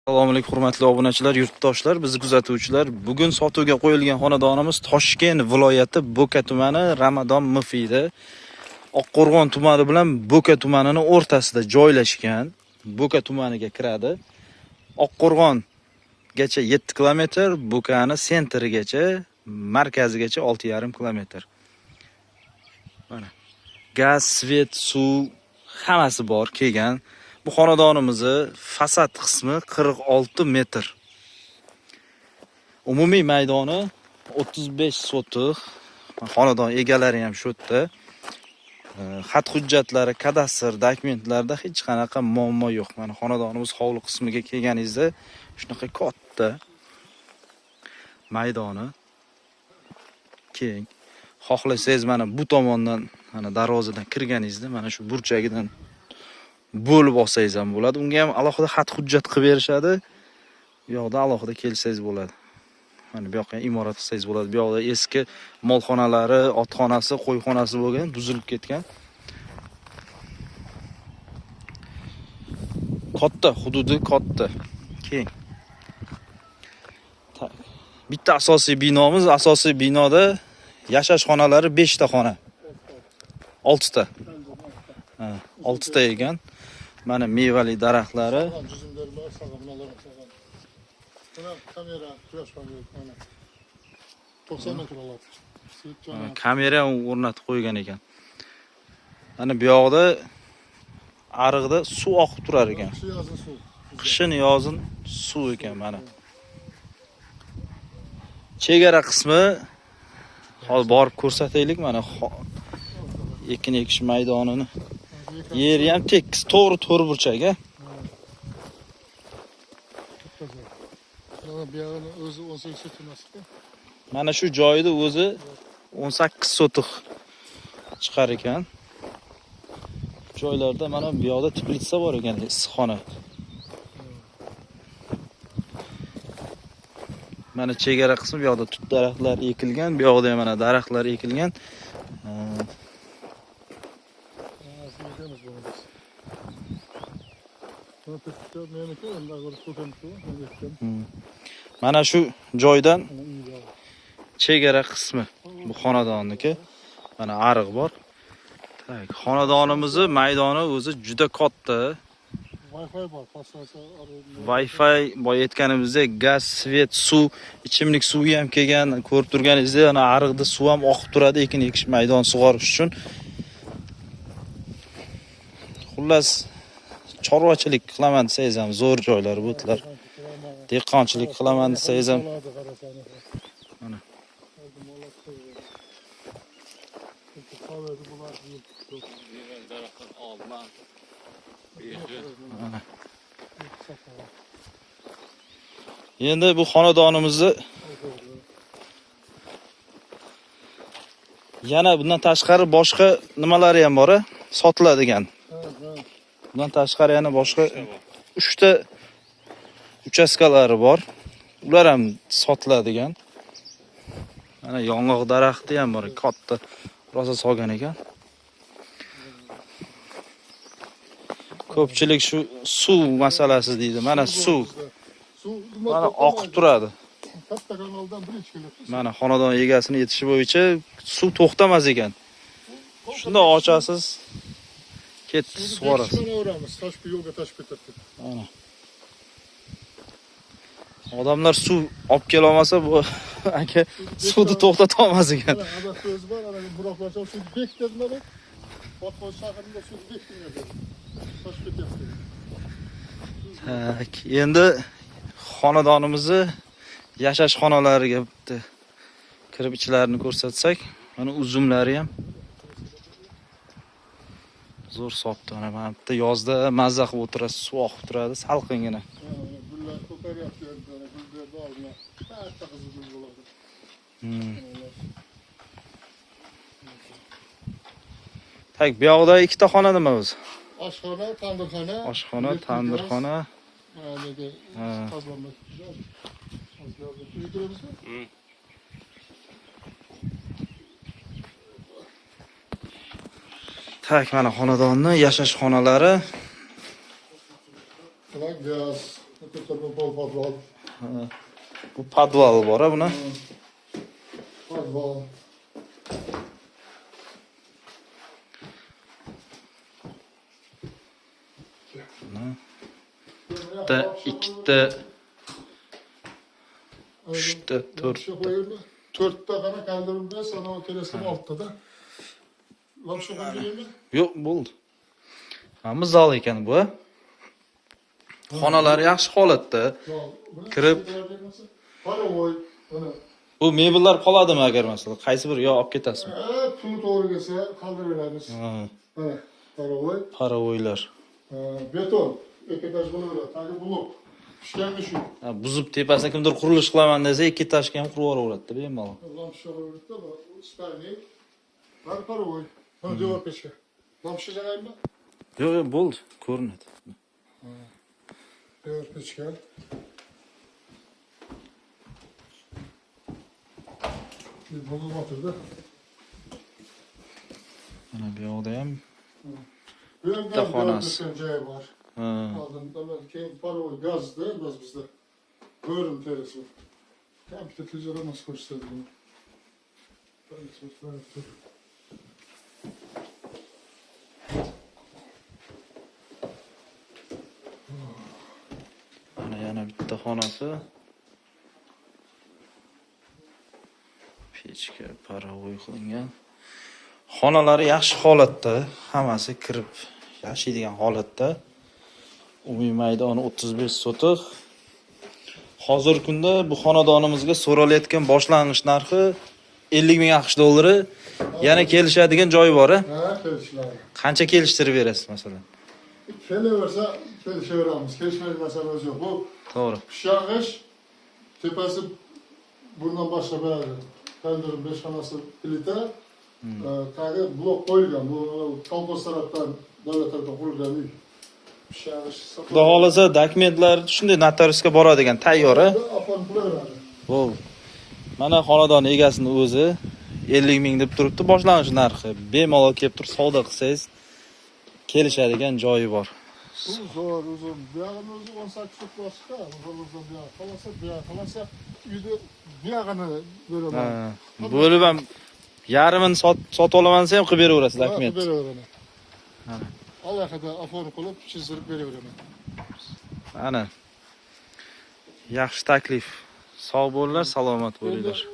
Assalomu alaykum hurmatli obunachilar, yurtdoshlar, bizni kuzatuvchilar. Bugun sotuvga qo'yilgan xonadonimiz Toshkent viloyati Bo'ka tumani Ramadon MFida Oqqo'rg'on tumani bilan Bo'ka tumanini o'rtasida joylashgan. Bo'ka tumaniga kiradi. Oqqo'rg'ongacha 7 kilometr, Bo'kani sentrigacha, markazigacha 6,5 kilometr. Mana gaz, svet, suv hammasi bor kelgan. Bu xonadonimizni fasad qismi 46 metr. Umumiy maydoni 35 sotix. Xonadon egalari ham shu yerda. Xat hujjatlari, kadastr dokumentlarida hech qanaqa muammo yo'q. Mana xonadonimiz hovli qismiga kelganingizda shunaqa katta maydoni keng. Xohlasangiz mana bu tomondan, mana darvozadan kirganingizda mana shu burchagidan bo'lib olsangiz ham bo'ladi. Unga ham alohida xat hujjat qilib berishadi. Bu yoqda alohida kelsangiz bo'ladi. Mana bu yoqqa ham imorat qilsangiz bo'ladi. Bu yoqda eski molxonalari, otxonasi, qo'yxonasi bo'lgan, buzilib ketgan. Katta, hududi katta, keng. Bitta asosiy binomiz, asosiy binoda yashash xonalari 5 ta xona. 6 ta. Ha, 6 ta ekan. Mana mevali daraxtlari. Üzümler var, sağlam, sağlam. Buna kamera, quyosh paneli, mana. 90 metr oladi. Kamera o'rnatib qo'ygan ekan. Mana bu yoqda ariqda suv oqib turar ekan. Qishi yozin suv. Qishin yozin suv ekan mana. Chegara qismi hozir borib ko'rsataylik mana ekin ekish maydonini. Yeri ham tekis, to'g'ri to'rt burchak, a? Mana bu yog'ini o'zi 18 sotix emas-ku. Mana shu joyida o'zi 18 sotix chiqar ekan. Joylarda mana bu yoqda teplitsa bor ekan, issiqxona. Mana chegara qismi bu yoqda tut daraxtlari ekilgan, bu yoqda ham mana daraxtlar ekilgan. Mana shu joydan chegara qismi bu xonadonniki. Mana ariq bor. Tak, xonadonimizni maydoni o'zi juda katta. Wi-Fi bor, podstansiya. Wi-Fi boya aytganimizdek gaz, svet, suv, ichimlik suvi ham kelgan. Ko'rib turganingizdek, ana ariqda suv ham oqib turadi ekin ekish maydon sug'orish uchun. Xullas, chorvachilik qilaman desangiz ham zo'r joylar bu yerlar. Dehqonchilik qilaman desangiz ham. Mana. Mana. Endi bu xonadonimizni yana bundan tashqari boshqa nimalari ham bor, sotiladigan. Bundan tashqari yana boshqa 3 ta uchastkalari bor. Ular ham sotiladigan. Mana yong'oq daraxti ham bor, katta rosa solgan ekan. Ko'pchilik shu suv masalasi deydi. Mana suv. Mana oqib turadi. Katta kanaldan bir ichkilik. Mana xonadon egasini yetishi bo'yicha suv to'xtamas ekan. Shunda ochasiz, ketdi, sug'orasiz. Toshib yo'lga toshib ketadi. Mana. Odamlar suv olib kela olmasa bu aka suvni to'xtata olmas ekan. Ana so'z bor, ana buroqlar suv bekitadilar. Botqoch shahrida suv bekitiladi. Toshib ketyapti. Tak, endi xonadonimizni yashash xonalariga bitta kirib ichlarini ko'rsatsak, mana uzumlari ham zo'r sopdi. Mana mana bitta yozda mazza qilib o'tirasiz, suv oqib turadi, salqingina. Gullar ko'karyapti, gullar bormi? Katta qizil gul bo'ladi. Tak, bu yoqda ikkita xona nima o'zi? Oshxona, tandirxona. Oshxona, tandirxona. Tak, mana xonadonni yashash xonalari. Gaz, pol podval. Bu podval bor a buni. Podval. Bitta, ikkita, uchta, to'rtta. To'rtta qara kaldirim bes, ana terasini olttada. Lapsha qo'yib? Yo'q, bo'ldi. Hamma zal ekan bu. A? Xonalar yaxshi holatda. Kirib- Parovoy. Mana. Bu mebellar qoladimi agar masalan qaysi bir yo olib ketasizmi? Puli to'g'ri kelsa qoldiraveramiz. Ha, Mana parovoy. Parovoylar. Beton. Ikki etaj bo'laveradi. Tagi blok. Pishganmi shu. Ha, buzib tepasini kimdir qurilish qilaman desa, ikki etajga ham qurib yuboraveradi bemalol. Lamsha qo'yilibdi, bu spalnik. Mana parovoy. Mana devor pechka. Lamsha janaymi? Yo'q, yo'q, bo'ldi, ko'rinadi. Devor pechka. Bunu batırdı. Mana bu yoqda ham Bu yerda Bitta xonasi. devor joyi bor. Ha, Oldin keyin parovoy gazda, gaz bizda. Ko'rim terisi. Kompyuter televizorda nasıl ko'rsatadi bunu? Mana yana bitta xonasi. Pechka, parovoy qilingan. Xonalari yaxshi holatda, hammasi kirib yashaydigan holatda. Umumiy maydoni 35 sotix. Hozirgi kunda bu xonadonimizga so'ralayotgan boshlang'ich narxi 50 ming AQSh dollari. Yana kelishadigan joyi bor, a? Ha, kelishiladi. Qancha kelishtirib berasiz masalan? Kelaversa kelishaveramiz. Kelishmaydi masalamiz yo'q. Bu To'g'ri. pishang'ish tepasi bundan boshqa beradi. Tandirim beshxonasi plita, tagi blok qo'yilgan. Bu kolxoz tarafdan, davlat tarafdan qurilgan uy. Pishang'ish Xudo xohlasa dokumentlar shunday notariusga boradigan tayyor, a? Oform qilaveradi. Bo'ldi. Mana xonadon egasini o'zi 50 ming deb turibdi boshlang'ich narxi. Bemalol kelib turib savdo qilsangiz kelishadigan joyi bor. Bu zo'r, uzun. Buyog'ini o'zi 18 fut boshqa, uzun uzun buyog'i qolsa, buyog'i qolsa, uyni buyog'ini beraman. Ha, bo'lib ham yarmini sotib olaman desa ham qilib beraverasiz dokument. Beraveraman. Ha. Alohida oform qilib, chizdirib beraveraman. Ana. Yaxshi taklif. Sog' bo'linglar, salomat bo'linglar. Endi